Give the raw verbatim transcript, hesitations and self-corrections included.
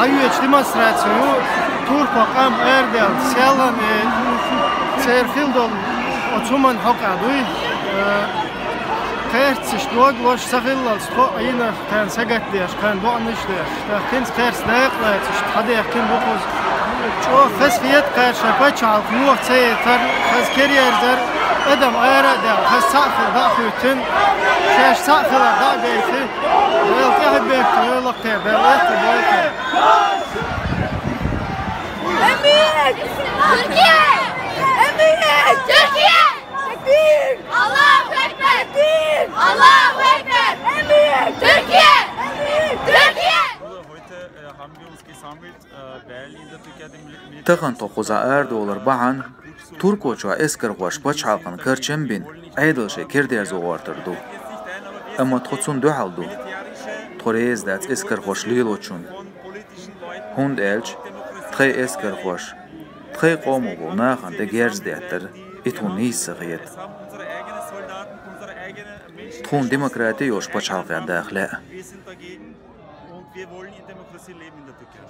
Вуьйцу демонстраци ю турпал къам арадаьлла, селлан, э, церан хилла долу оцу хӀуманна хьокъехь дуй, э, кхерцаш догалош ца хиллалц тхо а йина, тхайна сагатдеш, тхайна бакъонаш деш. ТӀаккха хӀинца кхерца дакъа лаьцаш, хьадаьхкина бу кхуза. ЧӀогӀа хазахета кхаьрша пачхьалкх муха ца ецар, хаза кара ерзар, адам ара а даьлла, хаза цхьаъ хилла дӀа а хӀоьттина, шаьш цхьаъ хилар дӀа а гайта, Дала тӀаьхье бехке йойла кхеран, Дала лаьтта бойла кхеран. Амин! Туркия! Амин! Туркия! Такбир! Аллаху Акбар! Такбир! Аллаху Акбар! Амин! Туркия! Амин! Туркия! Heute, äh, haben wir uns gesammelt, äh, weil in der Türkei die Mil- Тахана тхо кхузахь арадовлар бахьана Туркойчохь эскархоша пачхьалкхана карчам бина, Ӏедал шайн кара дерзо гӀортар ду. Амма тхо цунна дуьхьал ду. Тхо реза дац эскархоша лелочунна. ХӀунда аьлча тхайн эскархоша тхайн къомо болу нахана тӀе герз деттара, и тхуна нийса ца хета. Тхуна демократи йолуш пачхьалкхехь даха лаьа. Und wir wollen in Demokratie leben in der Türkei.